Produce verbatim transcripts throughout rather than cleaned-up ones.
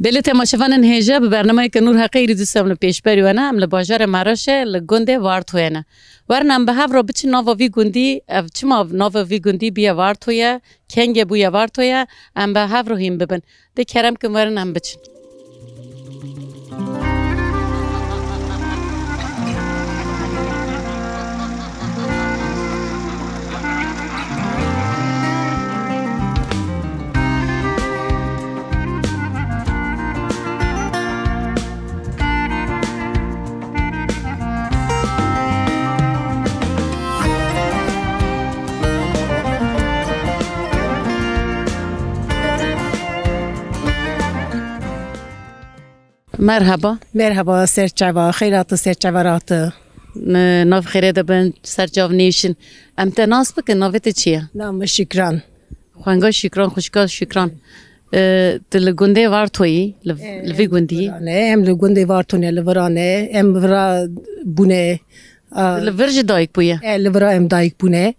Belê temaşevanên hêja, bi bernameyeke Nûr Heqê îro dîsa em li pêşberî we ne, em li bajarê Meraşê li gundê Vartoyê ne. Werin em bi hev re biçin nava vî gundî, ev çima nava vî gundî bûye Vartoye, kengê bûye Vartoye, em bi hev re hîn bibin. Dê kerem kin werin em biçin. Merhaba. Merhaba, serçava, xeyr hati, serçava rati. Ne, nav xêrê de bin, serçav nêşin. Em te nas bikin, navê te çi ye? Navê min Şikran. Xwenga Şikran, xwişka Şikran. E, tu li gundê Vartoyî, li, e, li vî gundî? Em li vira ne, em li gundê Varto ne, li vira ne, em vira bûne. A, tu li vir ji dayik bûye? E, li vira em dayik bûne.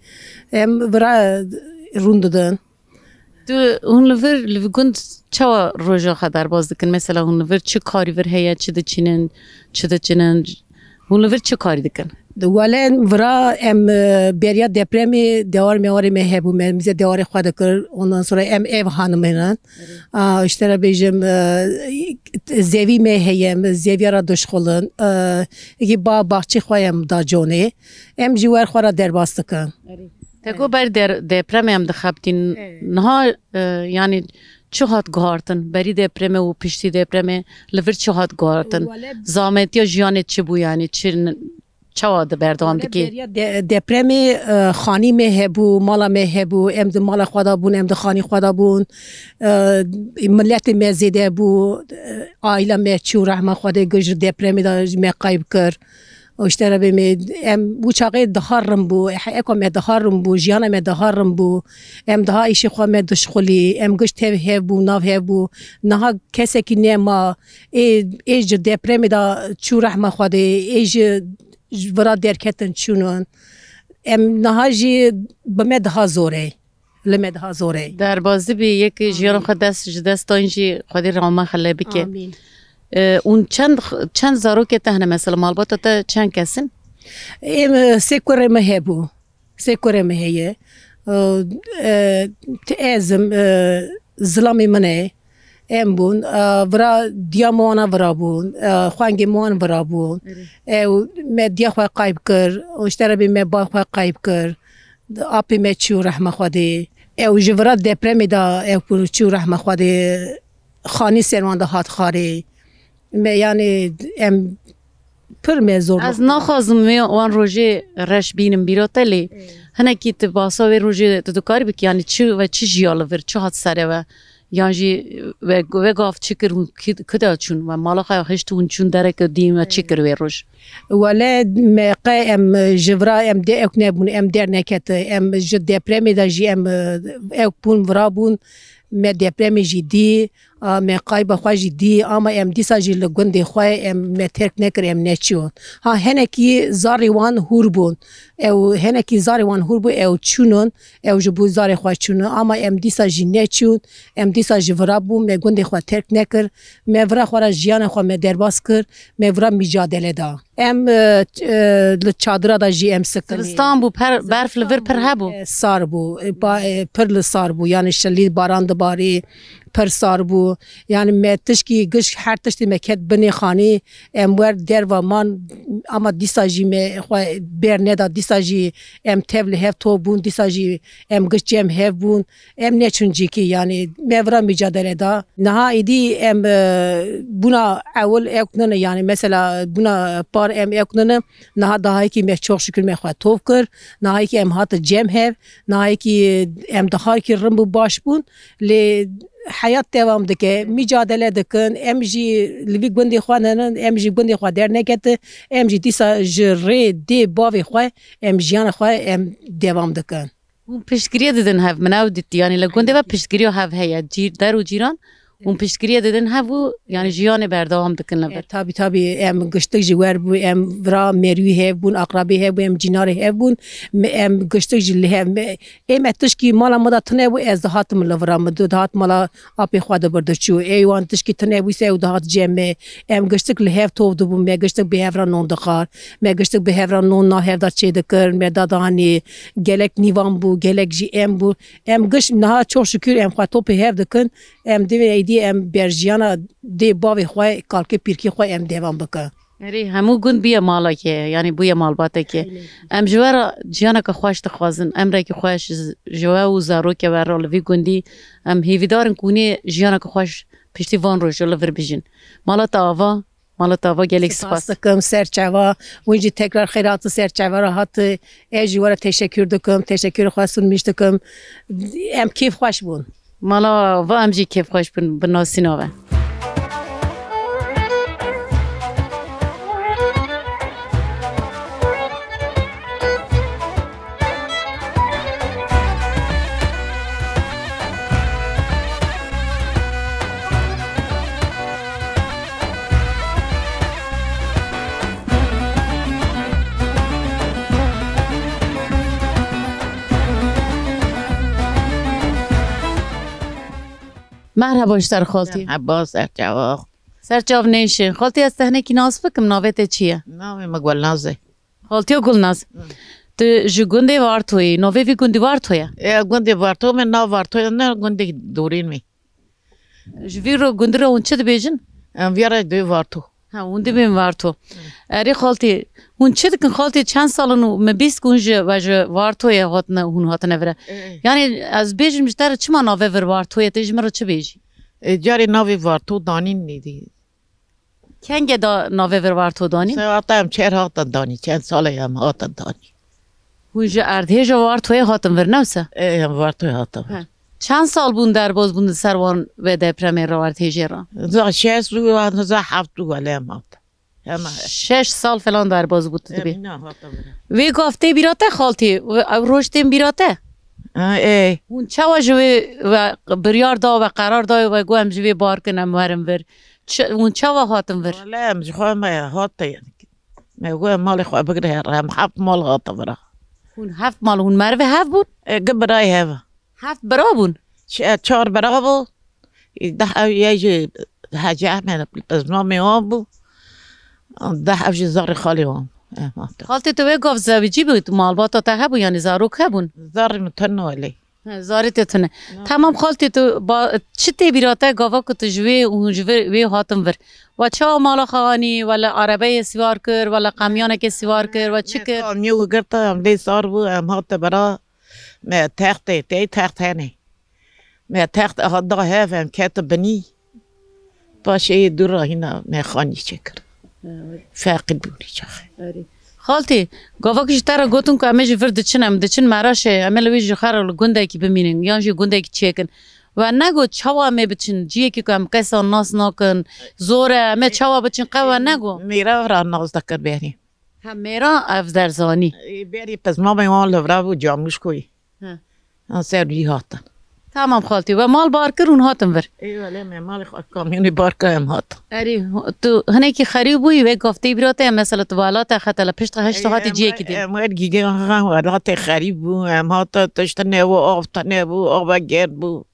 Em vira rûn didin. Tu, hûn li vir, li vir gund çawa roja xwe derbas dikin? Mesela hûn li vir çi karî vir heye, çi diçînin, çi diçinin? Hûn li vir çi karî dikin? Wele vira em, e, beriya depremê dewar mewarê me hebû, me mîze dewarê xwe dikir. Ondan sonra em ev hanimê ne. A, işte re bêjim, e, zevî me heye, em zeviya re dişxulin. E, eki ba baxçê xwe em da conê. Em ji wer xwe re derbas dikin. Te got ber der-, depremê em dixebitîn. Evet. Niha, e, yanî çi hat guhartin? Berî depremê û piştî depremê li vir çi hat guhartin? Wele zametiya jiyanê çi bû yanî? Çi n-, çawa di berdewam dikê? Wele beriya de-, depremê, e, xanî me hebû, mala me hebû, em di mala xwe de bûn, em di xanî xwe de bûn. E, miletê me zêde bû, e, aîla me çû rehma Xwedê giş ji depremê de ji me qayb kir. Û işte re bê me, em wî çaxê daha rin bû, heyeka me daha rin bû, jiyana me daha rin bû. Em daha îşê xwe me dişxulî, em giş tev hev bû, nav hev bû. Niha kesekî nema, ê, ê ji depremê de çû rehma Xwedê, ê ji, ji vira derketin çûnin. Em niha jî bi me daha zor e. Li me daha zor e. Derbazî bî, yek jiyana xwe dest, ji dest dayîn jî Xwedê rehma xwe lê bike. Amîn. E, û çend, çend zarokê te hene mesela, malbata te çend kes in? Em, e, sê kurê me hebû. Sê kurê me heye. E, e, ti ez im, e, zilamê min e. Em bûn, e, vira diya me wana vira bûn, e, xwengê me wan vira bûn. Erê. Ew me diya xwe qayb kir, û ji te re bê me ba xwe qayb kir. Apê me çû rehma Xwedê. Ew ji vira depremê de ew ku çû rehma Xwedê, xanî ser wan de hat xarê. Me, yanî, em pir me zor. Ez naxwazim wê wan rojê reş bînim bîra te lê. Ê. Hinekî tu basa wê rojê tu dikarî bikî, yanî çi ve çi jiya li vir, çi hat serê we? Yan jî we, we gav çi kir, hûn ki, ki de çûn? We mala xwe hişt hûn çûn dereke dîn we çi kir wê roj? Wele me qe em ji vira em dê ewk nebûn, em dernekete. Em ji depremê de jî em ewk bûn, vira bûn. Me depremê jî dî, a, me qayba xwe jî dî, ama em dîsa jî li gundê xwe em me terk nekir, em neçûn. Ha, henekî zarê wan hûr bûn. Ew henekî zarê wan hûr bû, ew çûnun, ew ji bo zarê xwe çûnun, ama em dîsa jî neçûn, em dîsa ji vira bûn, me gundê xwe terk nekir, me vira xwe re jiyana xwe me derbas kir, me vira mîcadele da. Em, e, ç-, e, li çadira da jî em sikinî. Zivistan bû, per-, berf li vir pir hebû. E, sar bû, e, ba-, e, pir li sar bû, yanî şilî baran dibarî, pir sar bû. Yanî me tişkî giş her tiştê me ket binê xanî, em wer derva man, ama dîsa jî me xwe bêr neda, dîsa jî em tev li hev top bûn, dîsa jî em giş cem hev bûn, em neçûn cîkî, yanî me vira mîcadele da. Niha êdî em, e, bûna ewil ewk nine, yanî mesela bûna par em ewk nine, niha dahayekî me çok şükür me xwe top kir, nahayekî em hate cem hev, nahayekî em dahayekî rin bû baş bûn, lê heyat devam dike, mîcadele dikin, em jî li vî gundê xwe nenin, em jî gundê xwe dernekete, em jî dîsa ji rê dê bavê xwe, em jiyana xwe em devam dikin. Hûn piştgiriyê didin hev, min ew dît, yanî li gundê ve piştgiriya hev heye, cîr, der û cîran, Hûn piştgiriyê didin hev û, yani, jiyanê berdewam dikin li vir. E, tabî, tabî, em giştik ji wer bû, em vira mêrwî hev bûn, aqrabê hev bû, em cînarê hev bûn, me, em giştik jî li hev, me, ê me tişkî mala me de tune bû, ez dihatim li vira, min dihat mala apê xwe dibir diçû. Ê wan tişkî tune bû, se ew dihat cem me. Em giştik li hev tov dibûn, me giştik bi hev re non dixwar, me giştik bi hev re non na hev de çêdikir, me dadihanê, gelek nîvan bû, gelek jî em bû. Em giş niha çok şükür em xwe topê hev dikin. Em divê êdî em berjiyana dê bavê xwe, kalkê pîrkê xwe em devam bikin. Erê, hemû gund bûye malekê, yanî bûye malbatekê. Eyle. Em ji we re jiyaneke xweş dixwazin, emrekî xweş ji, ji we û zarokê we re li vî gundî. Em hêvîdar in ku hûn ê jiyaneke xweş piştî van rojo li vir bijîn. Mala te ava, mala te ava, gelek spas. Spas dikim, ser çava, hûn jî tekrar xêr hatin ser çava re hatin. Ez ji we re teşekkür dikim, teşekkür xwe sunmîş dikim. Em kêf xweş bûn. Mala va em jî kêfxweş bin bi nasîna ve. Merheba ji te re xaltî. Merheba, ser çava. Ser çav nêşin. Xaltî, ez te hinekî nas bikim, navê te çi ye? Navê min Gulnaz e. Xaltiya Gulnaz. Hı. Tu ji gundê Vartoyê, navê vî gundî Varto ye? E, gundê Varto me, nav Varto ye, ne gundê dorîn me. Ji vî ro gundî re hûn çi dibêjin? Em vîya re dê Varto. Ha, hûn dibên Varto. Erê xaltî, hûn çi dikin xaltî, çend sal in û me bîst ku hûn ji, ve ji Vartoyê hatine, hûn hatine vire. Ê. Yanî ez bêjim ji te re çima navê vir Vartoyê, tê ji min re çi bêjî? Ê, carê navê Varto danîn nêdî. Kengê da navê vir Varto danî? Se hata em çer hata danî, çend sal e em hata danî. Hûn ji erdhêja Vartoyê hatin vir, ne wisa? Ê, em Vartoyê hatin vir. He. Çend sal bûn derbas bûn di ser wan vê depremê re, erdhêjê re? Za şeş û za heft û wele em hatin. Hema he. Şeş sal falan derbas bû tu dibê. Em îna hatin vir. Vê gav tê bîra te xaltî, ew roj tên bîra te? Ha, ê. Hûn çawa ji wê ve biryar da ve qerar da ve got em ji vê bar kin em werin vir? Çi, hûn çawa hatin vir? Wele em ji xwe me hate. Me got malê xwe bigire, em heft mal hatin vira. Hûn heft mal, hûn merivê hev bûn? E, gi birayê hev. Heft bira bûn? Çi-, e, çar bira bû. E, deh ew yê jî Hecî Ehmed, pizmamê wan bû. Deh ew jî zarê xalê wan bû. E, ma te. Xaltê tu wê gav zewicî bû, tu malbata te hebû, yanî zarok hebûn? Zarê min tune welê. He, zarê te tune. Na. Temam xaltê tu ba-, çi tê bîra te gava ku tu ji wê û ji vir, wê hatin vir? Wa çawa mala xwe anî, wele erebeyê siwar kir, wele qemyanekê siwar kir, we çi kir? Kamyon girta, em lê sar bû, em hate bira. Me textê, tey text hene. Me text hat da hev, em kete binî. Paşê yê dû rahîna me xanî çêkir. Evet. Feqîr bûnî çaxê. Erê. Xaltî, gava ku ji te re gotin ku em ê ji vir diçin, em diçin Meraşê, em ê li wî ji xwe re li gundekî bimînin, yan jî gundekî çêkin. We negot çawa em ê biçin, ciyekî ku em kesan nas nakin, zor e, em ê çawa biçin, qe we nego? Mêra ra nas dikir berî. Ha, mêra ev derzanî. Ê, berî pizmamê wan li vira bû Camûşkoyê. Ha. An ser wî hatin. Tamam xaltî, we mal bar kir hûn hatin vir. Ê, wele me malê xwe kamyonê bar kir em hatin. Erê, tu hinekî xerîb bûyî, wê gav tê bîra te, mesela tu welat te xete li pişt heşt hatî ciyekî dî. Em wer gîgê welatê xerîb bû, em hatin tişt nebû, av tune bû, ava gerd bû.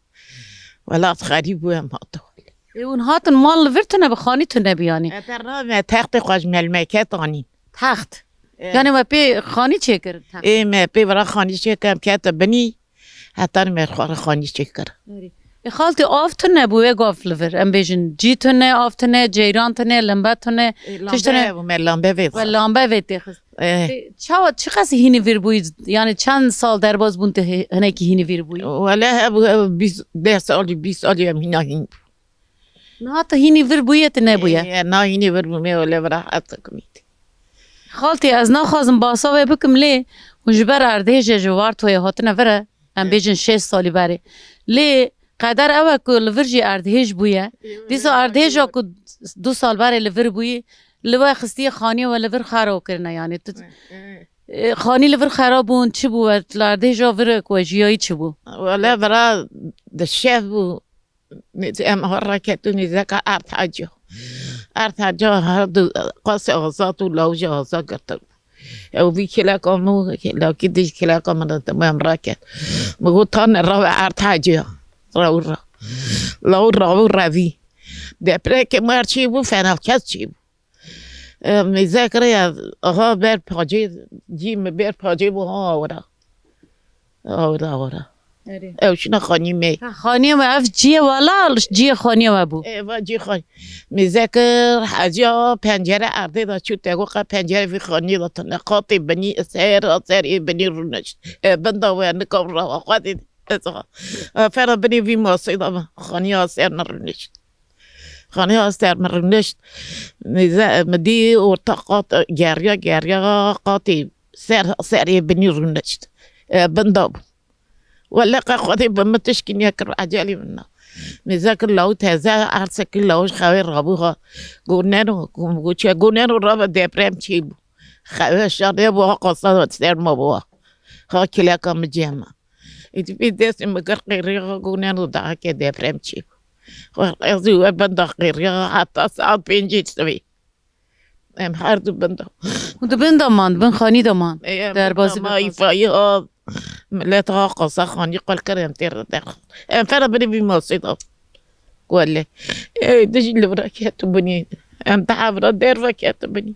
Welat xerîb bû, em hatin. Ê, hûn hatin mal li vir tune bi xanî tune bi yanî? E, te ra me textê xwe ji melmeket anîn. Text. E. Yanî we pê xanî çêkir text? Ê, me pê vira xanî çêkir, em kete binî. Heta me xwe re xanî çêkir. Erê. Ê, xaltî av tune bû wê gav li vir. Em bêjin cî tune, av tune, ceyran tune, limbe tune. Ê, tişt tune. Lambe hebû, me lambe vê. We lambe vê têxist. E. Ê, çawa, çiqas hînî vir bûyî? Yanî çend sal derbas bûn tu hi-, hinekî hînî vir bûyî? Wele hebû, hebû bîst, deh salî, bîst salî em hîna hîn bû. Niha tu hînî vir bûye, tu nebûye? Ê, na hînî vir bûme, wele vira heta kumît. Xaltî, ez naxwazim basa wê bikim, lê hûn ji ber erdhêjê ji Vartoyê hatine vire, em bêjin şêst salî berê. Lê qeder ew e ku li vir jî erdhêj bûye. Ê, wele. Dîsa erdhêja ku du sal berê li vir bûyî, li we xistiye xaniye we li vir xera kirine, yanî tu, ê, ê, xanî li vir xera bûn, çi bû we, li erdhêja vir ku we jiyayî çi bû? Wele vira di şev bû. Nêzî em ha raketin nêzeka Erd Hacî. Erd Hacî her du qasê azad û lawicê azad girtin. Ew vî kileka min û kilakî dij kileka min didime em raket. Min got, "Tane rawe Erd Hacî ya." Raw ra. Law raw revî. Depreke me çî bû, felaket çî bû. E, mêze kire ya, aha ber pacê, cî min ber pacê bû, ha awira. Awira, awira. Erê. Ew şina xanî me. Ha, xanî me, ev ciyê wala, ciyê xanî me bû. E, va cî xanî. Mêze kir, Hecî ya pencere erdê de çû, te got qe pencere vî xanî de tune. Qatê binî ser, serê binî rûnişt. E, bin de we nika rawa xwe dî. Ez ha. E, fera binî vî masê de xanî ya ser min rûnişt. Xanî ya ser min rûnişt. Mêze, min dî orta qat, geriya, geriya qatê ser, serê binî rûnişt. E, bin de bû. Wele qe Xwedê bi min tişkî nekir, ecelî min na. Mêze kir law teze, ersek kir law ji xewê rabû ha. Got neno, got çi, got neno rabe deprem çêbû. Xewe şa nebû ha, qasa ser ma bû ha. Ha kileka min cem ma. Îdî vî destê min kir qêrî ha, got neno daha ke deprem çêbû. Xwe ez û we benda qêrî ha heta saet pêncî sibê. Em her du bin de. Hûn di bin de man, di bin xanî de man. Ê, em Derbazî bin de ma bixwazin. Îfayî ha, millet ha qasa xanî qel kir, em têr de derxist. Em fera binî vî masê de. Wele. Ê, dijî li vira ketu binî. Em di hevra derve ketu binî.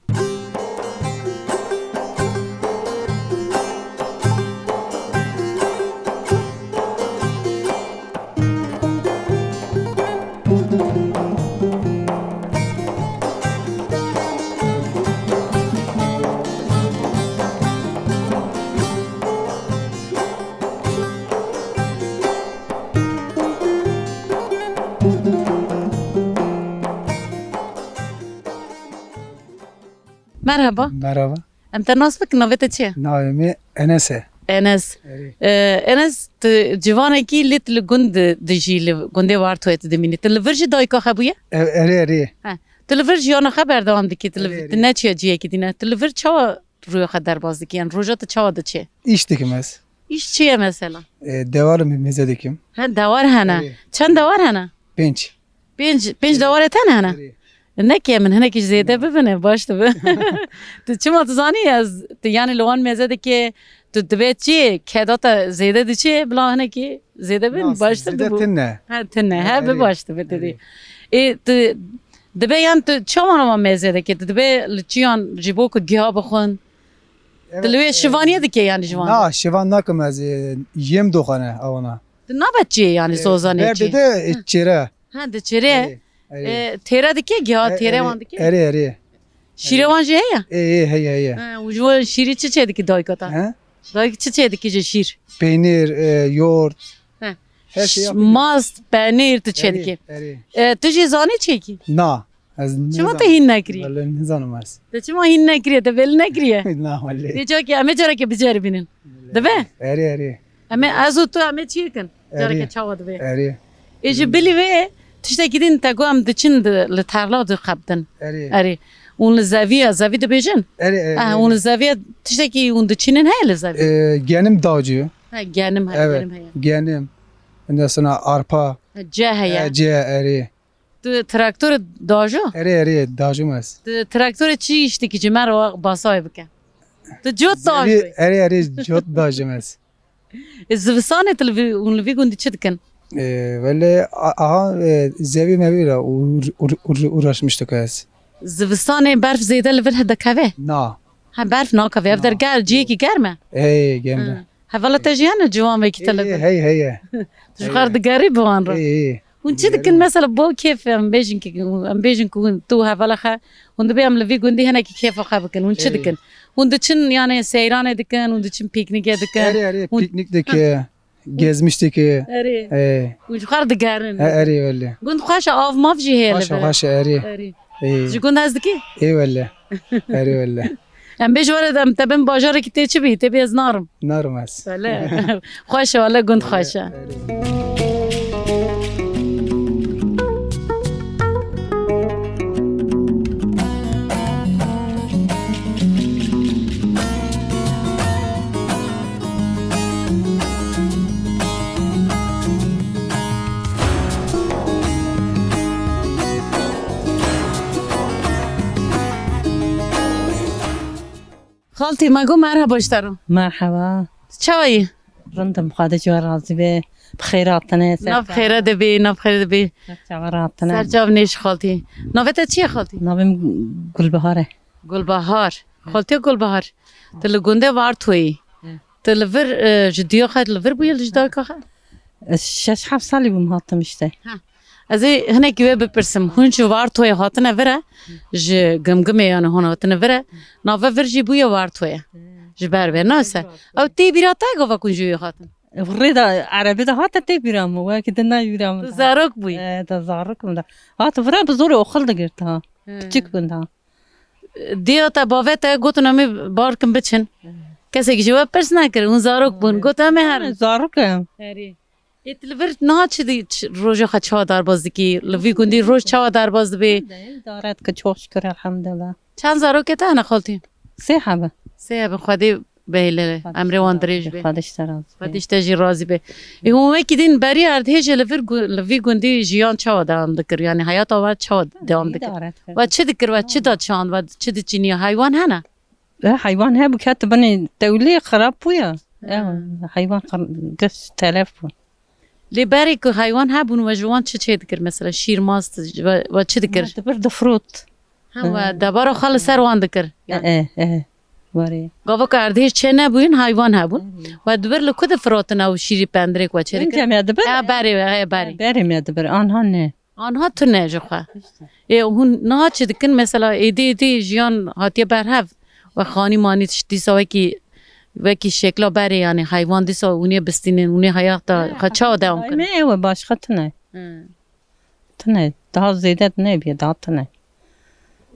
Merhaba. Merhaba. Em te nas bikin, navê te çi ye? Navê me Enes e. Enes. Erê. Ee, Enes, tu civanekî lê tu li gund di-, dijî, li gundê Wartoyê tu dimînî. Tu li vir jî dayika xwe bûye? E, erê, erê. He. Tu li vir jiyana xwe berdewam dikî, tu li vir, Erê. tu neçiye ciyekî dîne. Tu li vir çawa rûya xwe derbas dikî? Yan roja tu çawa diçe? Îş dikim ez. Îş çi ye mesela? E, dewar mê-, mêze dikim. He, dewar hene. Erê. Çend dewar hene? Pênc. Pênc, pênc Erê. dewarê te ne hene? Erê. Neke min hinekî ji zêde bibine, baş dibe. Tu çima tu zanî ez, tu yani li wan mêze dike, tu dibe çi, keda te zêde diçe, bila hinekî zêde bin, Na, baş zêde dibû. Tune. Ha, tune, Ha, ha, bi erê. baş dibe tu dî. Erê. Ê, tu dibe yan tu çawa wan mêze dike, tu dibe li çiyan ji bo ku giha bixwin? Evet, Tu li wê e, şivaniye dike yani ji wan? Na, şivan nakim ez, e, yêm doxane awana. Tu nabe çi yani E, zozanê berde çi? de, e, çêre. Ha, di çêre. Erê, erê. E, têre dike, giha E, têre erê, wan dike? Erê, erê. Şîrê wan jî heye? Ê, ê, heye, heye. Ha, û ji wan şîrî çi çê dikî dayika te? He? Dayik çi çê dikî ji şîr? Peynîr, e, yoğurt. He. Her şey Ş-, yapıyor. Mast, penîr tu çê Erê, dikî. erê. E, tu jî zanî çêkî? Na, ez Çima nizan-, tu hîn nekirî? Vallahi nizanim ez. Tu çima hîn nekiriye? Tu belî nekiriye? Na, vallahi. Dê carekê, em ê carekê biceribînin. Dibe? Erê, erê. Em ê, ez û tu em ê çi kin? Erê. Careke çawa dibe? Erê. Ê ji bilî wê tiştekî din te got em diçin di, li tarla dixebtin. Erê. Erê. Hûn li zeviya, zevî dibêjin? Erê, erê, Ah, erê. Hûn li zeviya tiştekî hûn diçînin heye li zevî? Ee, genim dacı. Ha, genim heye, Evet. genim heye. Genim. Ondan sonra arpa. Ha, ce heye. Ha, ce, erê. Tu traktorê dajo? Erê, erê, dajim ez. Tu traktorê çi îş dikî ji me re basa wê bike? Tu cot dajo. Erê, erê, cot dajim ez. E, zivistanê tu li vî, hûn li vî gundî çi dikin? E, wele, a-, aha, e, zevî mevî re uğra-, uğra-, uğra-, uğraşmıştık ez. Zivistanê berf zêde li vir dikeve? Na. Ha, berf nakeve. Ev Na. der ger-, ciyekî germ e? Ê, germ e. Ha. Hevala te jî hene ciwan wekî te li Ê, vir? Hey, hey, hey. Tu ji xwe digerî bi wan re? Ê, ê. Hûn çi dikin? Mesela bo kêf em bêjin ki, em bêjin ku hûn, tu hevala xe, hûn dibê em li vî gundî hinekî kêfa xwe bikin. Hûn çi Ê. dikin? Hûn diçin, yani seyranê dikin, hûn diçin pîknîkê dikin. Erê, erê, Hûn pîknîk dike, gezmiş dike. Erê. Ê. Hûn ji xwe re digerin. He, erê, wele. Gund xweş e, av mav jî heye li Xweş e, vir. xweş e, erê. Erê. Ê. Ji gund hez dikî? Ê, wele. Erê, wele. Em bêjin were em te bin bajarekî tê çi bî? Tê bî ez narim. Narim ez. Wele. Xweş e, wele gund xweş e. Xaltî, me got merheba ji te re. Merheba. Çawa yî? Rindim, Xwedê ji we razî be. Bi xêr hatine. Ser Nav çav. Xêre de bî, nav xêre de bî. Ser çava hatine. Ser çav nêş xaltî. Navê te çi ye xaltî? Navê min Gulbihar e. Gulbahar. Xaltiya Gulbahar. Tu li gundê Vartoyê. Hı. Tu li vir, e, ji diya xwe li vir bûye, li ji dayika xwe? Ez şeş heft salî bûm hatim işte. Ha. Ez ê hinekî wê bipirsim. Hûn ji Vartoyê hatine vir e? Ji Gimgimê yani hûn hatine vir e? Navê vir jî bûye Vartoyê. Hı. Ji ber vê nase. Ew tê bîra te gava ku ji wê hatin? Rê de erebî de hate tê bîra min. Wekî din ne bîra min. Tu zarok bûyî? E, de zarok min de. Hat vira bi zorê oxil digirt ha. Hı. Piçik bûn da. Diya te, bavê te gotin, "Em ê bar kin biçin." Kesekî ji we pirs nekir, hûn zarok bûn. Got, "Em ê herin." Zarok im. Herî. Ê, tu li vir niha çi di-, çi, roja xwe çawa derbas dikî? Li vî gundî roj çawa derbas dibê? Îdare dike, çok şükür, elhamdülillah. Çend zarokê te hene xaltî? Sê hebe. Sê hebe, Xwedê bihêle, emrê wan dirêj be. Xwedê ji te razî be. Xwedê ji te jî razî be. Ê, hûn wekî din berî erdhêjê li vir gu-, li vî gundî jiyan çawa dewam dikir? Yani heyata we çawa dewam dikir? Îdare dikir. We çi dikir? We çi da çand? We çi diçîniya? Heywan hene? E, heywan hebû, ket binê tewlê, xirab bûye. E, heywan xir-, giş telef bû. Lê berê ku heywan hebûn, we ji wan çi çê dikir? Mesela şîr, mast, we, we çi dikir? Me dibir difrot. Ha, we debara xwe li ser wan dikir, yani. E, e, e. Warê. Gava ku erdhêj çê nebûyîn, heywan hebûn. Erê. We dibir li ku difirotin ew şîrî pendirê ku we çê dikir? Înce me dibir. E, berê, e, berê. Berê me dibir, anha ne. Anha tune ji xwe. Ê, hûn niha çi dikin? Mesela êdî, êdî jiyan hatiye berhev. We xanî manî tişt dîsa wekî, wekî şekla berê, yani heywan dîsa hûn ê bistînin, hûn ê heyata xwe çawa dewam kin? Me ew e, başqa tune. Hı. Tune. Daha zêde nebîye, daha tune.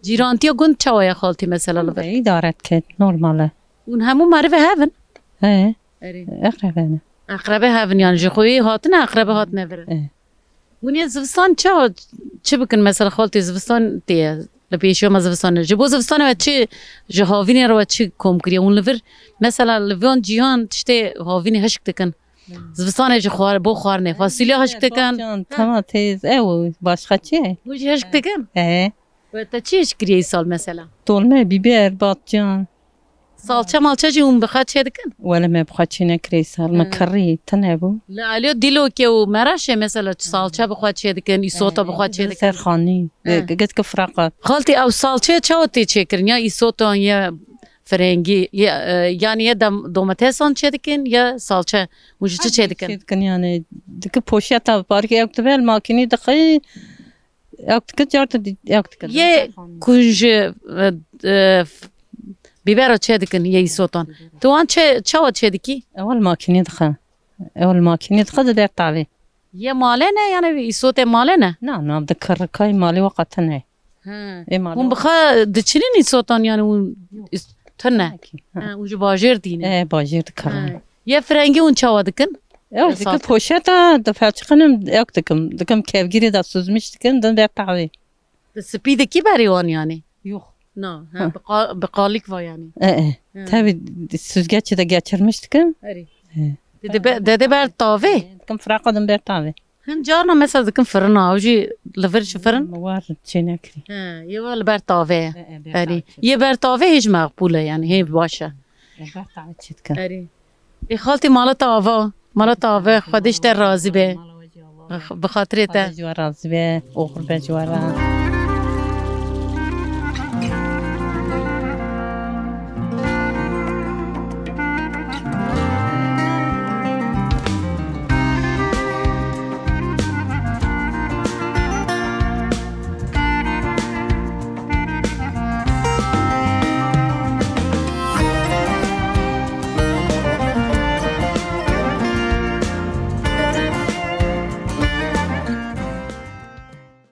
Cîrantiya gund çawa ye xaltî mesela li vir? Îdare dike, normal e. Hûn hemû merivê hev in? He. Erê. Eqrebe ne. Eqrebe hev in, yani ji xwe yê hatine, eqrebe hatine vir e. E. Hûn ê zivistan çawa çi bikin? Mesela xaltê zivistan tê ye. Li pêşiya me zivistan e. Ji bo zivistanê we çi, ji havînê re we çi kom kiriye? Hûn li vir, mesela li van cîhan tiştê havînê hişk dikin. Zivistanê ji xwar-, bo xwarinê fasulye hişk dikin. Patlıcan, domates, ew başqa çi? Hûn jî hişk dikin? He. We te çi hişk kiriye îsal mesela? Dolme, biber, patlıcan. Salçe malçe jî hûn bi xwe çê dikin? Wele me bi xwe çê nekiriye îsal. Me kirî, tune bû. Li alîya dîlokê û meraşê mesela salçe bi xwe çê dikin, îsota bi xwe çê dikin? Ser xanî. He. Ge-, ge-, ge-, fraqa. Xaltî, ew salçe çawa tê çêkirin? Ya îsotan, ya firengî, ya, e, yani ya dam-, domatesan çê dikin, ya salçe. Hûn ji çi çê dikin? Çê dikin yani. Diki poşeta parkê ew dibe, makînî dixî, Ew dike, car tu dî-, ew dike. Yê ku ji, e, e, f-, bîbera çê dikin, yê îsotan. Tu wan çê, çawa çê dikî? Ewil makînê dixe. Ewil makînê dixe, dibe tavê. Yê malê ne, yani îsotê malê ne? Na, na, di kirikay malê we qate ne. He. Ê malê we. Hûn bi xwe diçinin îsotan, yani hûn is-, tune? Tune ki, ha. He, hûn ji bajêr dînin. E, bajêr dikare. He. Yê firengî hûn çawa dikin? Ew dikim poşeta, difelçixinim, ew dikim. Dikim kevgirê de süzmüş dikim, din ber tavê. Di spî dikî berê wan yani? Yok. Na, ha, bi qa-, bi qalîk va yani. E, e. Hı. Tabii süzgeçi de geçirmiş dikim. Erê. E. Dede be-, dede ber tavê? Dikim fraqa din ber tavê. Hin carna mesela dikin firina, ew jî li vir ji firin? War çê nekirî. He, yê we li ber tavê ye. E, e, ber tavê çê. Erê. Yê ber tavê hêj meqbûl e, yani hê baş e. E, ber tavê çê dikin. Erê. Ê xaltî mala te ava, mala te ava, Xwedê ji te razî be. Mala we jî ava. Bi xatirê te. Xwedê ji we razî be, oxir be ji we re.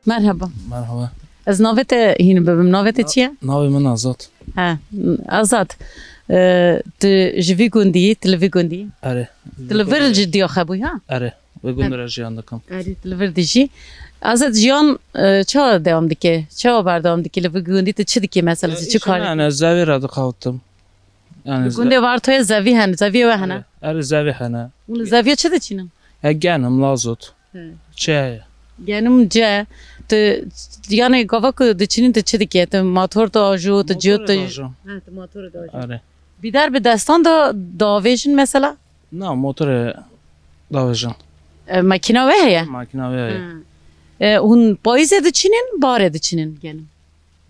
Merhaba. Merhaba. Ez navê te hîn bibim. Navê te çi ye? Navê min Azad. He, Azad. E, tu ji vî gundî yî, tu li vî gundî yî? Erê. Tu li vir ji diya xwe bûyî, ha? Erê. Wê gund re jiyan dikim. Erê, tu li vir dijî. Azad, jiyan, e, çawa dewam dike? Çawa berdewam dike? Li vir gundî tu çi dikî mesela? Tu çi kar dikî? Yani zevê re dixewitim. Yani li gundê Vartoyê zevî hene, zeviyê we hene? Erê, erê, zevî hene. Hûn li zeviyê çi diçînin? He, genim, lazot. He. Çi heye? Genim ce. Tu, yani gava ku diçînin tu çi dikî? Tu motor tu ajo, tu cihot tu. Motor tu ajo. Ha, tu motor tu ajo. Erê. Bîdar bi destan da davêjin mesela? Na, motorê davêjin. E, makîna we heye? Makîna we heye. Hı. E, hûn payîzê diçînin, barê diçînin genim?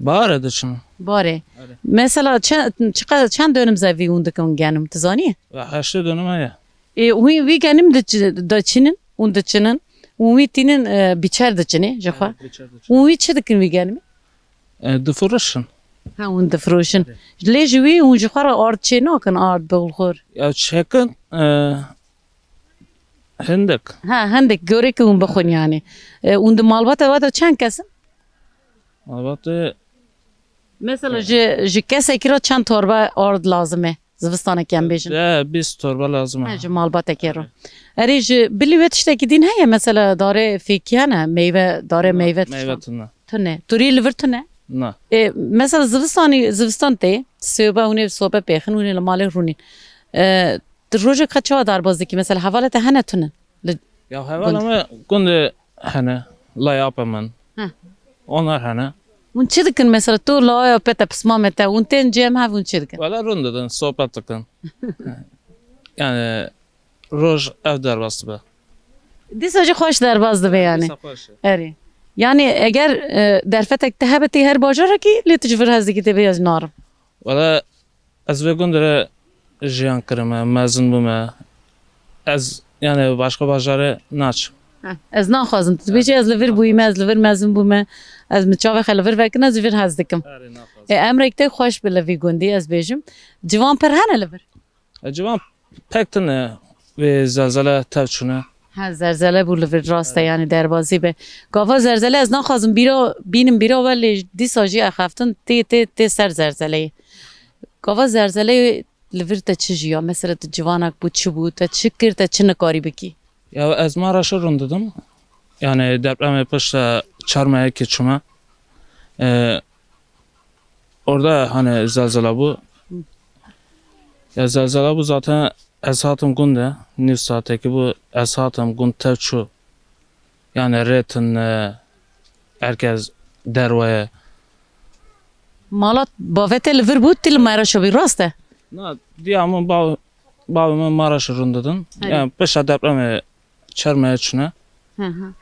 Barê diçînin. Barê. Erê. Mesela çe-, çiqa-, çend dönüm zevî hûn dikin genim, tu zanî? Ya, heştê dönüm heye. E, hûn wî genim diçi-, diçînin, hûn diçinin, hûn wî tînin, e, biçer diçinê, ji xwe. Evet, biçer diçin. Hûn wî çi dikin wî genimî? E, difirişin. Ha, hûn difirişin. Evet. Lê ji wî hûn ji xwe re ard çê nakin, ard bi xur? Ya çêkin, e, hindek. Ha, hindek, gorê ki hûn bixwin yani. E, hûn di malbata we de çend kes in? Malbatê Mesela ji, ji kesekî re çend torba ard lazim e? Zivistanekî em bêjin. De bîst torba lazim e. He, ji malbatekê re. Erê, ji bilî wê tiştekî dîn heye? Mesela darê fêkî hene, meyve, darê Na, meyve meyve tiştan. Tune. Tune. Turî li vir tune? Na. E, mesela zivistanî, zivistan tê, sobe hûn ê sobe pêxin, hûn ê li malê rûnîn. E, tu rojek qet çawa derbaz dikî? Mesela hevalê te hene tune? Li Ya hevala gund. Me gundê hene, layapê min. Heh. Onlar hene. Hûn çi dikin mesela? Tu lawaya pê te pismamê te, hûn tên cem hev hûn çi dikin? Wele rûn didin, sohbet dikin. Yani roj ev derbas dibe. Dîsa jî xweş derbas dibe yani. Dîsa xweş e. Erê. Yani eger, e, derfetek te hebe tê her bajarekî, lê tu ji vir hez dikî tê bê ez narim. Wele ez vê gundê re jiyan kirime, mezin bûme. Ez, yani başka bajarê naçim. Heh, ez naxwazim. Tu dibêjî ez li vir bûyîme, ez li vir mezin bûme. Ez min çavê xwe li vir vekin, ez ji vir hez dikim. Erê, naxwazim. E, emrek te xweş bi li vî gundî, ez bêjim. Ciwan pir hene li vir? E, ciwan pek tune vê zelzele tev çûne. Ha, zelzele bû li vir rast e, yani derbazî be. Gava zelzele ez naxwazim bîra, bînim bîra we lê dîsa jî axaftin tê, tê, tê ser zelzeleyê. Gava zelzeleyê li vir te çi jiya? Mesela tu civanak bû, çi bû? Te çi kir, te çi nikarî bikî? Ya ez Maraşê rûn didim. Yani depremê pişta çar mehekê çûme. E, orada hani zelzele bû. Hı. Ya zelzele bû zaten ez hatim gund e. Nîv saetekî bû ez hatim gund tev çû. Yani rê tune, herkes derweye. Mala bavê te li vir bû, tu li Maraşê bî, rast e? Na, diya min bav-, bavê min Maraşê rûn didin. Herê. Yani pişta depremê çar mehê çûne. Hı hı.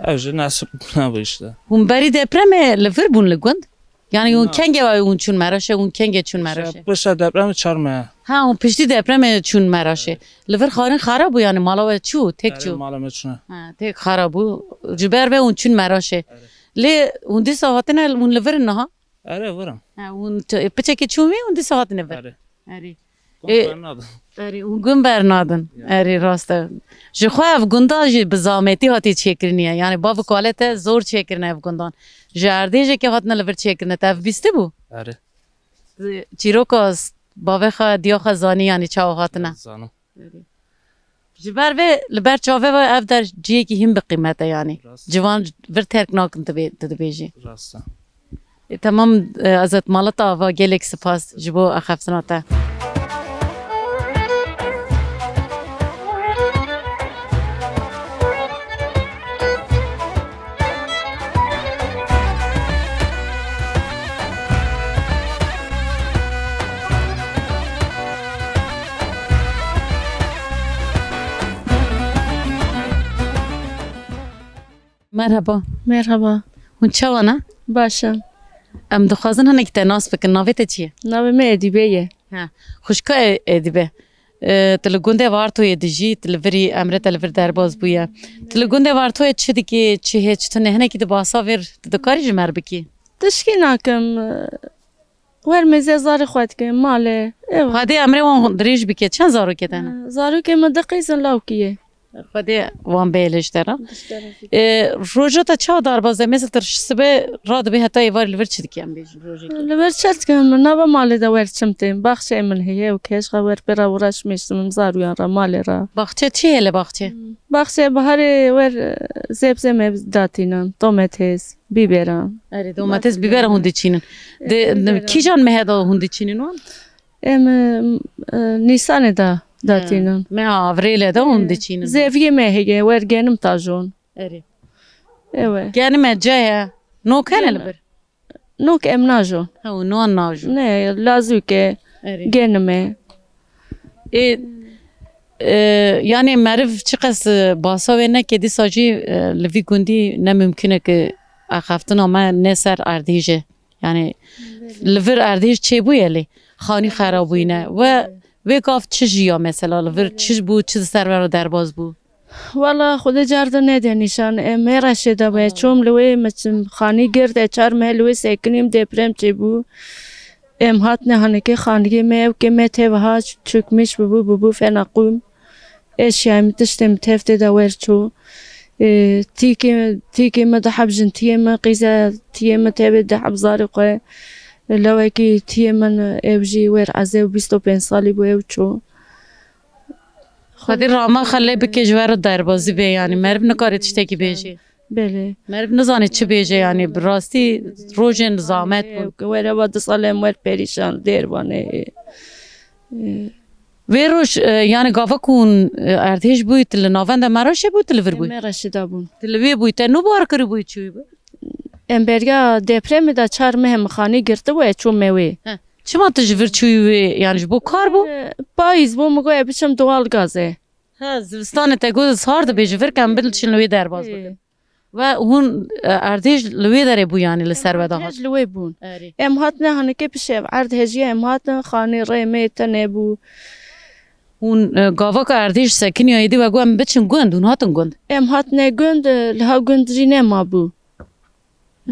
Ev jî nesib nebû işte. Hûn berî depremê li vir bûn li gund? Yani hûn Na. Kengê ve hûn çûn Meraşê, hûn kengê çûn Meraşê? Pişta depremê çar meh. Ha, hûn piştî depremê çûn Meraşê. Evet. Li vir xarin xera bû yani mala we çû, tek çû? Erê, mala me çûne. Ha, tek xera bû. Ji ber ve hûn çûn Meraşê. Erê. Lê hûn dîsa hatine, hûn li vir in niha? Erê, vir in. Ha, hûn ç-, piçekî çûn wî, hûn dîsa hatine vir. Erê. Erê. Gund E, bernadin. Erê, û gund bernadin. Ya. Erê, rast e. Ji xwe ev gunda jî bi zametî hatî çêkirinî ye. Yani bav û kalê te zor çêkirine ev gundan. Ji erdêjekê hatine li vir çêkirine. Te ev bîstibû? Erê. Çîroka s-, bavê xwe, diya xwe zanî, yani çawa hatine? Zanim. Erê. Ji ber vê, li ber çavê ve ev der cihekî hîn bi qîmet e yani. Rast. Ciwan vir terk nakin tu bê-, tu dibêjî. Rast e. E, temam, e, Azad Malata Ava, gelek spas ji bo axaftina te. Merhaba. Merhaba. Hûn çawa ne? Baş e. Em dixwazin hinekî te nas bikin. Navê te çi ye? Navê me Edîbe ye. Ha. Xwişka E-, Edîbe. E, tu li gundê Vartoyê dijî, tu li virî, emrê te li vir derbaz bûye. Tu li gundê Vartoyê çi dikî, çi hê, çi tune? Hinekî tu bahsa vêr, tu dikarî ji me re bikî? Tişkî nakim. Wer mêze zarê xwe dike, malê. Ew. Xwedê emrê wan dirêj bike. Çend zarokê te ne? Zarokê min du qîz in, lawkî ye. Xwedê wan bêle ji te re. Ji te re. E, roja te çawa darbaz e? Mesela tu sibe radibe heta êvarê li vir çi dikî em bêjin rojekê? Li vir çi dikim? Nava malê de wer çim têm. Baxçeyê min heye û kêşxa wer pê re uğraşmê ji min zaroyan re, malê re. Baxçe çi heye li baxçe? Baxçe biharê wer, e, zebze me datînin, domates. Bîberan. Erê, domates, bîberan hûn diçînin. Di, di kîjan mehê de hûn diçînin wan? Em, e, e, Nîsanê de datînin. Meha Avrêlê de hûn diçînin. Zeviyê me heye, wer genim tajon. Erê. Ewe. Genime ceye. Nok hene li vir? Nok em najon. Hew, no najon. Ne, lazûke. Erê. Genime. Ê, e, yani meriv çiqas, e, basa wê neke dîsa jî, e, li vî gundî ne mimkun e ki axaftina me ne ser erdhêj e. Yani li vir erdhêj çêbûye lê xanî xera bûyne. We wê gav çi jiya mesela li vir çi bû, çi di ser we re derbas bû? Wala Xwedê car de nede nîşan. Em hê reşê de be. Çûm li wê, me çim xanî gird e, çar meh li wê sekinîm, deprem çêbû. Em hatine hanekê xanigê me, ew kê me tev ha çökmüş bûbû, bûbû fena qûm. Eşyayê min, tiştê min tev tê de wer çû. Ê, tîkê, tîkê min du heb jin tiyê min, qîza tiyê min tevê du heb zarê xwe. Lewekî tiyê min ew jî wer ez ew bîst û pênc salî bû ew çû. Xwedî rama xelê bike ji we re derbazî bê, yanî meriv nikare tiştekî bêje. Belê. Meriv nizane çi bêje, yanî bi rastî rojên zamet bûn. Were va du sal em wer perîşan, dervanê. Vê roj, e, yanî gava ku hûn, e, erdhêj bûyî, tu li navenda Mereşê bû, tu li vir bûyî? Mereşê de bûn. Tu li wê bûyî, te nû bar kirî bûyî çûyî bû? Em beriya depremê de çar meh min xanî girtibû, ez çûm me wê. He. Çima tu ji vir çûyî wê? Yanî ji bo kar bû? E, payîz bû, min got, ez biçim doğal gazê. Ha, zivistanê te got sar dibê, ji vir ke em biçin li wê derbas bikin. Ve hûn, e, erdhêj li wê derê bû, yanî li ser we de hat? Erdhêj li wê bûn. Erê. Em hatine hanike pişev, erdhêjiye em hatin, xanî rê me tune bû. Hûn, e, gava ku erdhêj sekiniya êdî we got em biçin gund, hûn hatin gund? Em hatine gund, e, liha gund jî nema bû.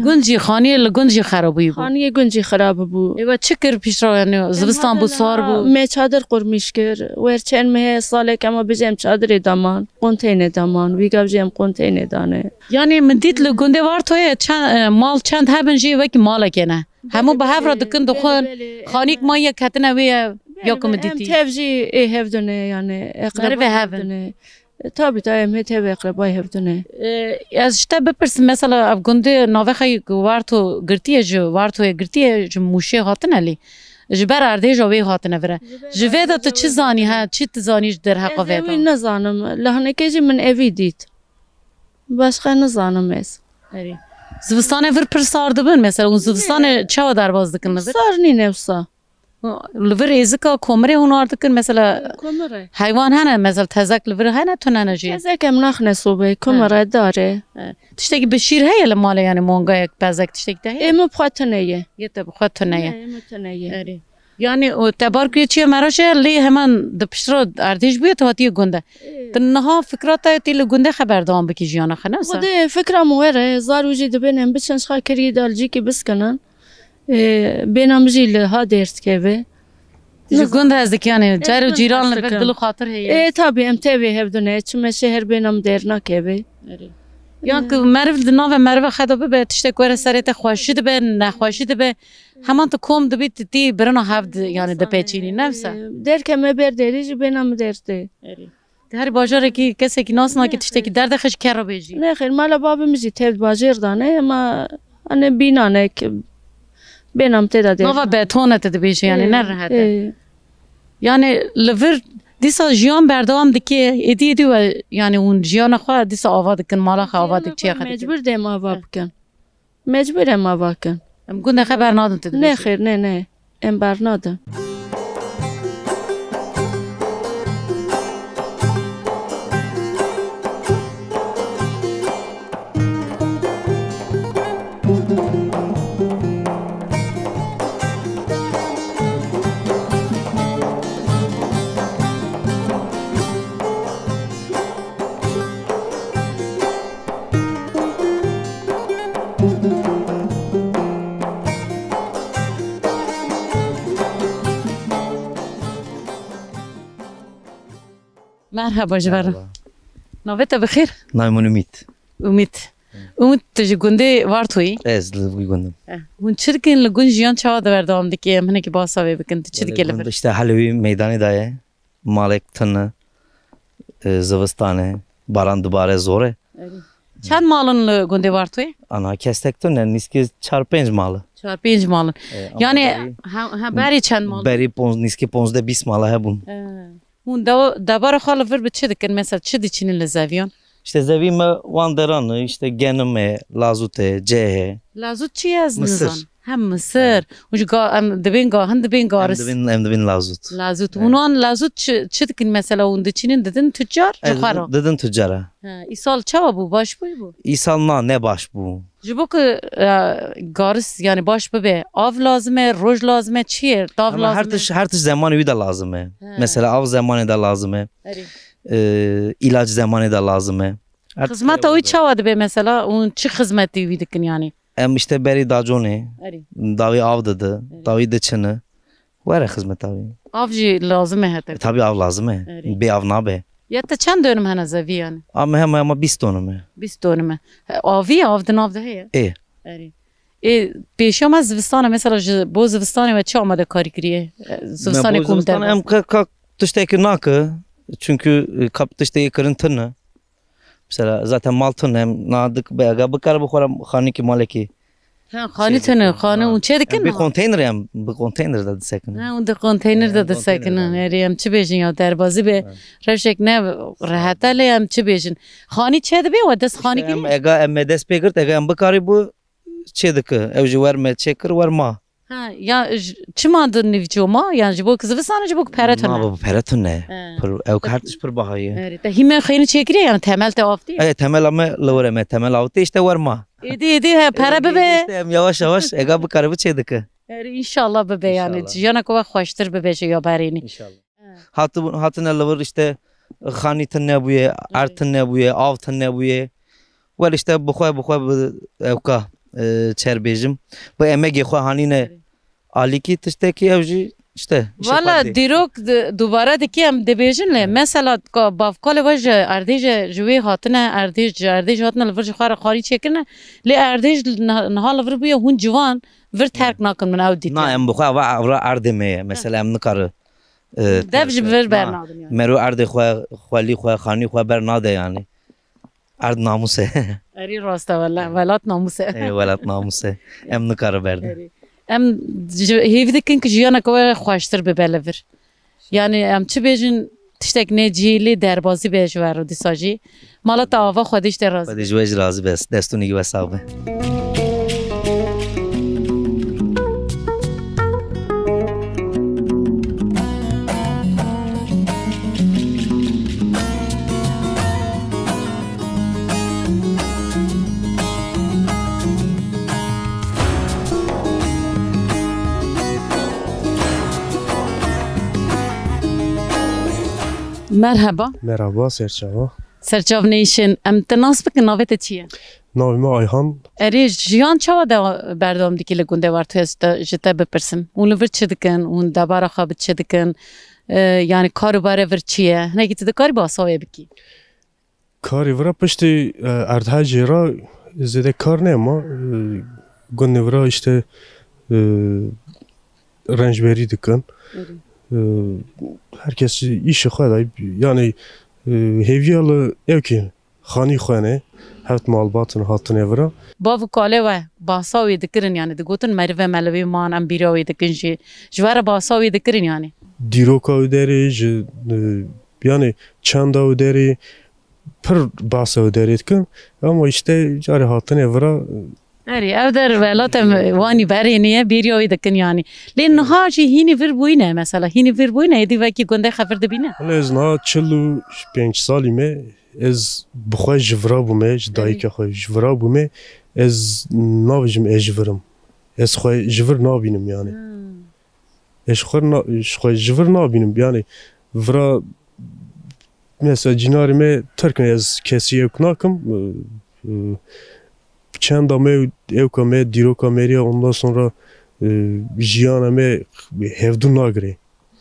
Gund jî, xaniyê li gund jî xerabî bû. Xaniyê gund jî xerab bû. Ê we çi kir piştre, yanî zivistan bû, sar bû? Me çadir qurmîş kir. Wer çend meh, salek, ema bijî em çadirê daman, konteyne daman. Vî gav jî em konteyne dane. Yanî min dît li gundê Vartoyê çend, e, mal çend hebin jî wekî malekê ne. Hemû bi hev re dikin, dixwin. Belê, belê. Xanîk ma yek ketine wê ye, ya ku min dîtî. Em tev jî ê hevdine, yanî eqreba hevdine. E, tabî, ta em hê tev eqrebayê hevdine. E, ez ji te bipirsim, mesela ev gundê navê xwe yê Warto girtiye, ji Wartoyê girtiye, ji Mûşê hatine lê. Ji ber erdhêja wê hatine vire. Ji vê de tu çi zanî, he, çi tu zanî ji derheqa vê de? Ez wî nizanim. Li hinekê jî min evî dît. Başqa nizanim ez. Erê. Zivistanê vir pir sar dibin, mesela, û zivistanê çawa derbas dikin li vir? Sar nîne wisa. Li vir êzika komirê hûn ar dikin, mesela, heywan hene, mesela, tezek li vir hene, tune ne jî? Tezek em naxine sobê, komire, darê. He. Tiştekî bi şîr heye li malê, yanî mongayek, bezek, tiştekî te heye? Ê min bi xwe tune ye. Yê te bi xwe tune ye. Ne, ê min tune ye. Erê. Yanî, û te bar kiriye çiye Mereşê, lê heman di piştre erdhêj bûye, tu hatiye gund e. Ê. Tu niha fikra te tê li gundê xwe berdewam bikî jiyana xwe, ne wisa? Xwedê fikra min were, zarû jî dibên em biçin ji xwe kirî dalcîkî biskinin. Ê, bêna min jî li ha dêr dikeve. Ji gund hez dikî, yanî car û cîran li vir dil û xatir heye. Ê, tabî em tevê hevdine, çime şeher bêna min dêr nakeve. Erê. Yan ku meriv di nava meriva xwe de bibe, tiştek were serê te, xweşî dibe, nexweşî dibe. Heman tu kom dibî, tu tî birina hev di, yanî dipeçînî, ne wisa? Ê, derke me ber derî jî bêna min dêr tê. Erê. Di her bajarekî kesekî nas nake, tiştekî derde xwe ji kê re bêjî? Nexêr, mala babê min jî tev bajêr dane, ema, hani, bînanek, bêna min tê de dêr. Nava betone tu dibêjî, yanî, ne rehet e. Ê. Yanî, li vir dîsa jiyan berdewam dike, êdî, êdî we, yanî, hûn jiyana xwe dîsa ava dikin, mala xwe ava dikin, çiya xwe dikin. Mecbur dê em ava bikin. Mecbûr em ava kin. Em gundê xwe bernadin, tu dibêjî? Nexêr, ne, ne. Em bernadin. Merhaba ji we re. Merhaba. Navê te bi xêr? Navê min Umît. Umît. Umît, tu ji gundê Vartoyî? Ez li wî gund im. Eh, hûn çi dikin li gund, jiyan çawa di berdewam dike? Em hinekî basa wê bikin. Tu çi dike li vir? Gund işte helê wî meydanê de ye. Malek tune, e, zivistan e, baran dibare, zor e. Erê. Çend mal in li gundê Vartoyê? Ana kestek tune, nîskî çar pênc mal e. Çar pênc mal in. E, ama yanî berî, ha, ha, berî çend mal? Berî ponz-, nîskî ponzdeh bîst mal hebûn. E. Hûn dewa-, debara xwe li vir bi çi dikin? Mesela çi diçînin li zeviyan? İşte zevî me wan deran e, işte genim e, lazût e, ceh e. Lazût çi ye, ez nizanim. Misir. Hem misir. Û ji ga-, em dibên gahin, dibên Em garis. dibên, em dibên lazût. Lazût. Evet. Hûn an lazût çi, çi dikin mesela, hûn diçînin didin tucar, ji xwe re? Didin tucara. Ha, îsal çawa bû? Baş bûyî bû? Îsal na, ne baş bû. Ji bo ku, e, garis, yani baş bibe, av lazim e, roj lazim e, çi ye? Tav Ama lazim her e? Tiş, her tiş zemanê wî de lazim e. He. Mesela av zemanê de lazim e. Erê. E, îlaç zemanê de lazim e. Her tiş Xizmeta wî lazim e. Çawa dibe mesela? Hûn çi xizmetî wî dikin yani? Em işte berî daconê, Erê. Dawî av didi, Erê. Dawî diçini. Were xizmeta wî. Av jî lazim e hete. E, tabii av lazim e. Erê. Bê av nabe. Ya te çend dönüm hene zevî yani? Ama hema hema bîst dönüm e. Bîst dönüm e. He, avî, av di nav de heye? Ê. Erê. Ê, pêşiya me zivistana, mesela ji bo zivistanê we çi amadekarî kiriye? E, Me zivistanê bo ku em zivistan derbas em ka, ka tiştekî nake. Çünkü, e, kap tiştekî kirin tune. Mesela zaten mal tune, em na dik be, ega bikare bixwara xanîkî malekî. Ha, xanî Şey, tune, xanî ha. Hûn çê dikin Em bi mi? Konteyner em, bi konteyner de disekin. Ha, hûn di konteyner Em de konteyner disekin. de. Erê, em çi bêjin ya, derbazî be. Ha. Rewşek ne rehete lê em çi bêjin. Xanî çê dibe we dest xanî İşte em, kiriye? Ega em me dest pê girt, ega em bikarî bû çê dike. Ew ji wer me çê kir, wer ma. Ha, ya j-, çima di nivço ma? Yan ji bo ku zivistan e, ji bo ku pere tune? Na, baba, pere tune. He. Pir, ew her tiş pir baha ye. Erê, te hî me xeynî çêkiriye, yani temel te avtî? E, temela me li wir e, me temel avtî, işte wer ma. Êdî, êdî, he, pere Êdî, bibe. Işte em yavaş yavaş ega bikare bi çê dike. Erê, înşallah bibe yani. İnşallah. Jiyana ku we xweştir bibe ji ya berênî. İnşallah. He. Hatibûn, hatine li vir işte xanî tune bûye, erd Erê. Tune bûye, av tune bûye. Wel işte bi xwe, bi xwe bi ewka, e, çer bêjim. Bi emegê xwe hanîne Erê. Alîkî tiştekî ew jî işte. Işê Valla xwe dê. Dîrok di-, dubare dikî em dibêjin lê Erê. Mesela ka-, bavkalê we ji erdêje ji wê hatine, erdêj, ji erdêj hatine li vir ji xwe re xarî çêkirine. Lê erdêj niha, niha li vir bûye hûn ciwan vir terk nakin min ew dîtiye. Na, em bi xwe ava evra erdê me ye. Mesela em nikare, e, Dev ji terk vir me. Bernadin yani. Mero erdê xwe, xwelî xwe, xanî xwe bernade yani. Erd namûs e. Erê rast e wele, welat namûs e. Ê, welat namûs e. Em nikare berdin. Erê. Em ji, hêvî dikin ku jiyaneke we xweştir bibe li vir. Yani em çi bêjin, tiştek ne cihê lê derbazî be ji we re dîsa jî. Mala te ava, Xwedê ji te razî Xwedê be. Ji we jî razî be. Destûnê we sax be. Merheba. Merhaba, serçava. Serçav neyşin. Em te nas bikin, navê te çi ye? Navê me Ayhan. Erê, jiyan çawa de berdewam dikî li gundê wer tu ez te, ji te bipirsim? Hûn li vir çi dikin? Hûn debara xwe bi çi dikin? E, yani kar û barê vir çi ye? Hinekî tu dikarî basa wê bikî? Karê vira piştî, e, erdhejê ra zêde kar nema. E, gundê vira işte, e, rencberî dikin. Erê. E, her kes îşê xwe de, yani, e, hêviya li ewkî xanî xwe ne, heft malbatin hatine vira. Bav û kalê we bahsa wê dikirin, yani digotin merive me li wê man, em bîra wê dikin jî. Ji we re bahsa wê dikirin yani. Dîroka wê derê ji, e, yani çanda wê derê pir bahsa wê derê dikin. Ama işte carê hatine vira, Erê, ev der welat em wanî berê niye, bêriya wê dikin yani. Lê niha jî hînî vir bûyne, mesela hînî vir bûyne, êdî wekî gundê xwe vir dibîne? Hûn ez niha çil û pênc salî me, ez bi xwe ji vira bûme, ji Erê. Dayika xwe ji vira bûme, ez nabêjim ez ji vir im. Ez xwe ji vir nabînim yani. Hmm. Ez xwe na-, xwe ji vir nabînim. Yani vira mesela cînarê me Tirk in, ez kesî ewk nakim. E, e, çenda me, ewka me, dîroka me ya, ondan sonra, e, jiyana me hevdû nagire.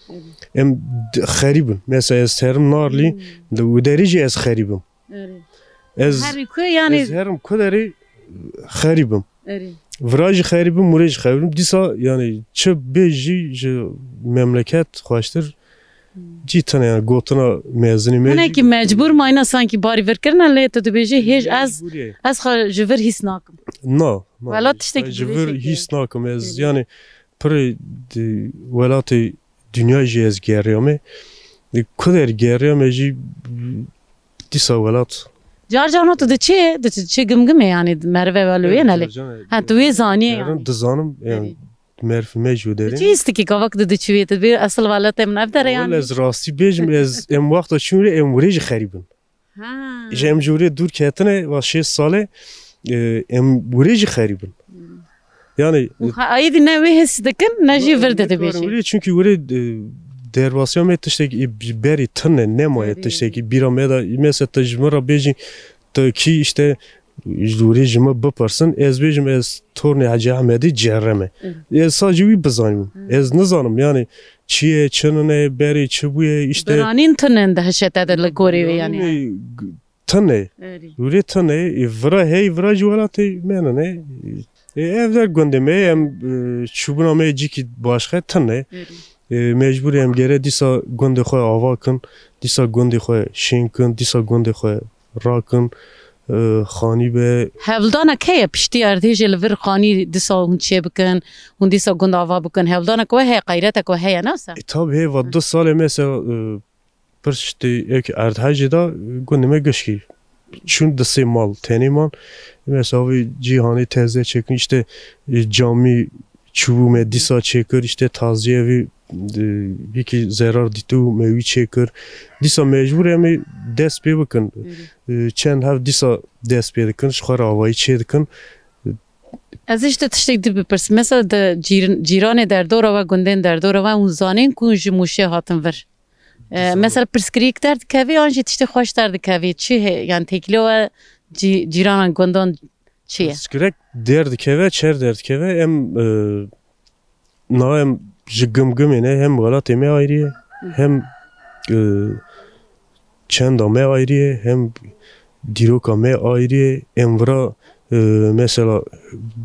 Evet. Em d-, xerîb in. Mesela ez herim Narlî, Hmm. di Widerî jî ez xerîb im. Erê. Ez, Herî ku yani ez herim ku derê xerîb im. Erê. Vira jî xerîb im, murê jî xerîb im. Dîsa yani çi bê jî ji memleket xweştir Hmm. cî tune yani gotina mezinî me Hinekî jî. Mecbur mayna sanki barî vir kirine lê tu dibêjî hêj ez, Mecbur ye. Ez xwe ji vir hîs nakim. Na, na. Wela tiştekî Ji dibêje vir ki. Hîs nakim. Ez Erê. Yani pirê di welatê dinya jî ez geriyame. Di ku der geriyame jî dîsa welat Car carna tu diçî, diçî Gimgimê, yanî merive ve li wê ne lê. Ha, tu wê zanî yanî. Dizanim, yanî, meriv me jû derê. Çi hîstikî gavak tu diçî wê, tu bê esil welatê min ev dere yanî. Wele ez rastî bêjim, ez em wexta çûn rê em wurê jî xerîb in. Ha. Ji em ji wurê dûr ketine, va şêst salê, e, em wurê jî xerîb in. Hmm. Yani, û ha, aîdî ne wê his dikin, ne jî vir de dibêjin. Wurê, çünkü wurê, e, derbasiya me tiştekî, e, berî tune, nemaye tiştekî. Bîra me de, mesela te ji min re bêjî, te kî işte, ji wurê ji min bipirsin, ez bêjim, ez tornê Hecî Ehmedî Cerre me. Evet. Ez sadece wî bizanîm. Evet. Ez nizanim, yani, çi ye, çi nine, berê çi bûye, işte. Biranîn tune di hişete de li gorê wê, yani. Biranîn, e, g-, tune. Erê. Wurê tune, e, vira hey, vira ji welatê me nine. E, ev der gundê me, em, e, çûbûna me cîkî başxe tune. Erê. E, mecbûr em gere dîsa gundê xwe ava kin, dîsa gundê xwe şên kin, dîsa gundê xwe rakin, e, xanî be. Hevldanek heye piştî erdhêjê li vir xanî dîsa hûn çê bikin, hûn dîsa gund ava bikin. Hevldanek we heye, qeyretek we heye, ne wisa? E, tabi heye, va du salê mesela, e, piştî erdhejê de gundê me gişkî çûn, di sê mal tenê man. Mesela vî cîhanê teze çêkin, işte, e, camî çûbû me dîsa çêkir, işte, taziye vî, e, yekî zerar dîtibû me wî çêkir. Dîsa mecbûr em ê dest pê bikin. E, çend hev dîsa dest pê dikin, ji xwe re avayî çê dikin. Ez işte tiştek dî bipirsim. Mesela di cîr-, cîranê derdora we, gundên derdora we, hûn zanên ku hûn ji Mûşê hatin vir? E, mesela pirsgirêk derdikevî an jî tiştê xweş derdikevî? Çi he-, yani têkiliya we cî-, cîranan gundan çi ye? Pirsgirêk derdikeve, çer derdikeve, em, e, na em ji Gimgimê ne, hem welatê me ayrî ye, hem, e, çenda me ayrî ye, hem dîroka me ayrî ye. Em vira, e, mesela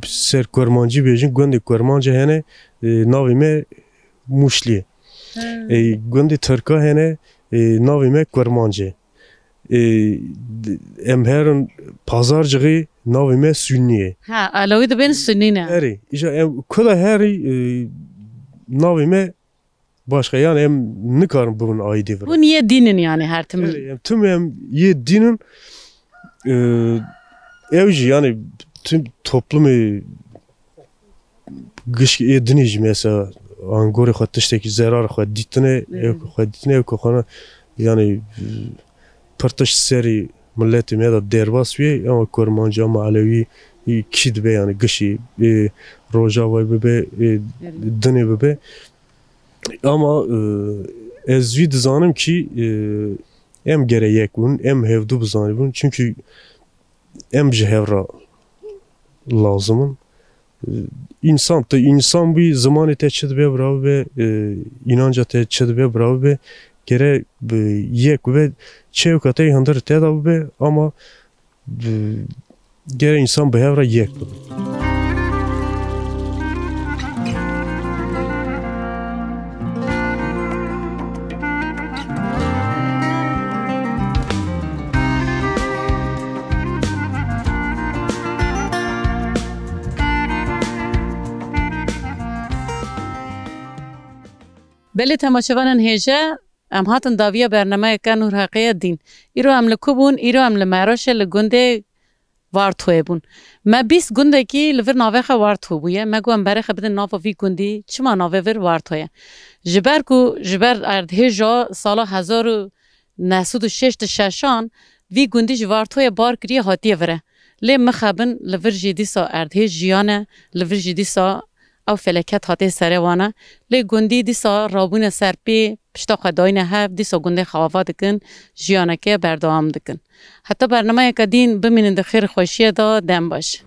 ser Kurmancî bêjin, gundê Kurmancê hene, e, navê me Mûşlî ye. E, gundê Tirka hene, e, navê me Kurmanc e. E, d-, em herin Pazarcixê, navê me Sunnî ye. Ha, Elewî dibên Sunnî ne? Erê, îja em kuda herî, e, navê me başka, yani em nikarin bibin aîdê vira. Hûn yê dîn in yani her tim. Erê, em tim em yê dîn in. E, ew jî yani tim toplumê gişk ê dinê jî mesela an gorê xwe tiştekî zerar xwe dîtine, ew ku xwe dîtine, ew ku xwe ne, yani, pir tişt serî miletê me de derbas bûye, ama Kurmancî, ama Elewî, e, kî dibe, yani gişî, e, Rojavayê bibe, e, dinê bibe. Ama, e, ez vî dizanim kî, e, em gere yek bûn, em hevdû bizanîbûn. Çünkü em ji hev re lazim in. Însan, tu însan bûyî, zimanê te çi dibe bira bibe, e, înanca te çi dibe bira bibe, gere bi yek bibe, çewka te yê hundir te de bibe, ama, e, gere însan bi hev re yek bibe. Belê temaşevanên hêja, em hatin dawiya bernameyeke Nûr Heqê ye dîn. Îro em li ku bûn? Îro em li Meroşê li gundê Vartoyê bûn. Me bîst gundekî li vir navê xwe Varto bûye. Me got em berê xwe bidin nava vî gundî. Çima navê vir Varto ye? Ji ber ku ji ber erdhêja sala hezar û neh sed û şêst û şeşan vî gundî ji Vartoyê bar kiriye, hatiye vire. Lê mixebin li vir jî dîsa erdhêj jiyane, li vir jî dîsa ew feleket hatiye serê wan e. Lê gundî dîsa rabûne ser pê, pişta xwe dayîne hev, dîsa gundê xwe ava dikin, jiyaneke berdewam dikin. Heta bernameyeke dîn bimînin di xêr û xweşiyê de, dem baş.